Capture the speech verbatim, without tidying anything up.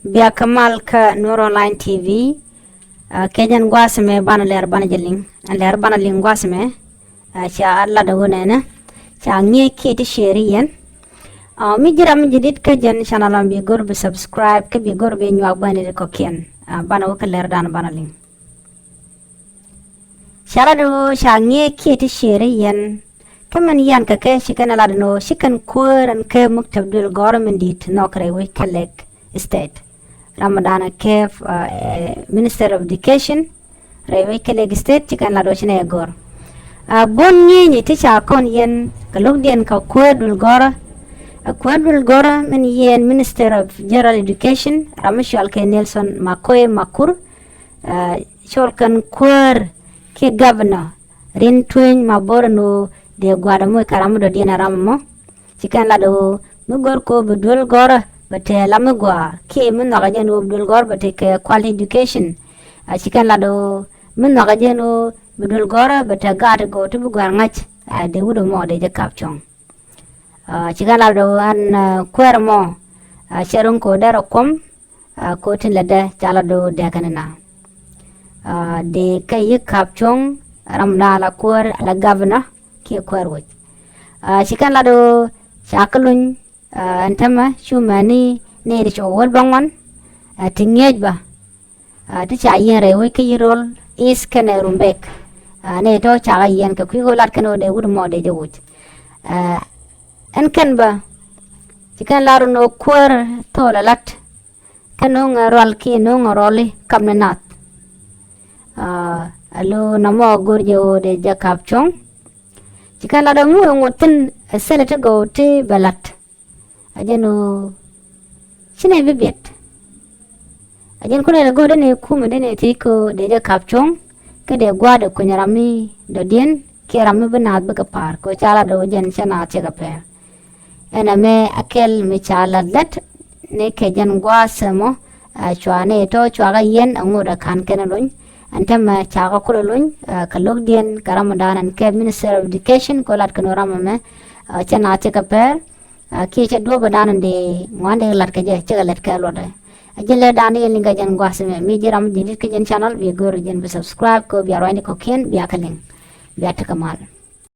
Bia kä mal kä Nuer Online T V. Kɛ jɛn gua̱a̱th mɛ banɛ lɛr banɛ jɛ liŋ. Ɛn lɛr banɛ liŋ gua̱a̱th mɛ. Ca lat ɛ wä nɛnɛ. Ca ŋi̱eec kiɛ ti share yɛn. Mi ji̱ ram mi jadid kä jɛn channel ɔn, bi go̱r bi subscribe kä bi go̱r bi nyuak bäni ti kɔ̱kiɛn. Banɛ wä kä lɛr dan banɛ liŋ. Ca lat ɣöö ca ŋi̱eec kiɛ ti share yɛn. Kä min yan kɛ kɛ ci kɛn lat ni ɣöö ci kɛn kuäär ɛn kɛ maktab duël gɔ̱rä min di̱i̱t nhɔk rɛy wec kä Lake State. Ram mi dan kɛ Minister of Education rɛy wec kä Lake State ci kɛn lat ɣöö ci nɛ gɔ̱r. Buɔ̱n ŋi̱eecni ti ca kɔn yɛn kɛ lo̱kdiɛn kɛ kuäär duël gɔ̱rä. Kuäär duël gɔ̱rä min yɛn Minister of General Education ram mi cɔal kɛ Nelson Makoe Makur. Cɔl kɛn kuäär kiɛ governor Rin Tueny Mabor ɛn ɣöö dee gua̱a̱r ɛmɔ kɛ ram mi dɔ̱diɛn ɛ ram ɛmɔ. Ci kɛn lat ɣöö mi gör kɛ ɣöö bi duel gɔ̱rä bɛ te lam mi gɔaa kiɛ mi nhɔakɛ jɛn ɣöö bi duel gɔ̱rä bɛ te kɛ quality education. Ci kɛn lat ɣöö mi nhɔakɛ jɛn ɣöö bi duel gɔ̱rä bɛ te gaat gɔw ti bi gɔ̱a̱r ŋa̱c. Dee wut ɛmɔ dee jɛ kap cuɔ̱ŋ. Ci kɛn lat ɣöö ɛn kuäär ɛmɔ cɛ ro̱ŋ kɛ ɣöö dee rɔ kuɔ̱m. Kotin lɛ dɛ ca la do dɛ kɛn na. Dee kɛ yi kap cuɔ̱ŋ ram na la kuäär la governor kiɛ kuäär wec. Ci kɛn la do ca kä luny ɛn tämɛ cu mɛni ni ri cɔk wäl bäŋuan. Ti ŋi̱eec bä ti ca yiɛn rɛy wec kä yi rol is kɛnɛ Rumbek. Ni tɔ ca kä yiɛn kɛ kui̱ ɣöö lat kɛn ɣöö dee wut mɔ dee jɛ wuc. Ɛn kɛn bä ci kɛn la ro nɔ kuäär thɔɔl ɛ lat. Kä no̱o̱ŋ ɛ rual kiɛ no̱o̱ŋ ɛ ruɔli kap ni nath. Alo namɔ go̱r jɛ ɣöö dee jɛ kap cuɔ̱ŋ. Ci kɛn lat ɛ ŋu ɛ ŋuɔth thi̱n ɛ thilɛ ti gɔw ti bɛ lat. A jɛn ɣöö ci nɛ bi biɛt. A jɛn kunɛ lɛ go̱o̱r denɛ kumɛ denɛ thiec kɛ ɣöö dee jɛ kap cuɔ̱ŋ. Kä dee gua̱a̱r dee kuny ram mi dɔ̱diɛn kiɛ ram mi bi naath bikɛ pa̱a̱r kɛ ɣöö ca lat ɣöö jɛn cɛ naath cɛ kɛ pɛr. Ɛn ɛmɛ a kɛl mi ca lath lät ni kɛ jɛn gua̱a̱th ɛmɔ. Cua ni tɔ cua kɛ yiɛn a ŋot a ka̱n kɛn luny. Ɛn tɛmɛ ca kɛ kulɛ luny kɛ lo̱kdiɛn kɛ ram dan ɛn kɛ Minister of Education kɛ lat kɛn ram ɛmɛ. Cɛ na cɛ kɛ pɛr kiɛ cɛ duɔ̱p dan ɛn di ŋuan di lat kɛ jɛ cɛ kɛ lät kɛ luɔtdɛ. A jɛn lɛ dan yɛn liŋ kɛ jɛn gua̱a̱th ɛmɛ mi ji̱ ram ji̱ dit kɛ jɛn channel bi go̱r jɛn bi subscribe kɛ bia ruany di kɔ̱kiɛn bia kɛ liŋ. Bia tekɛ mal.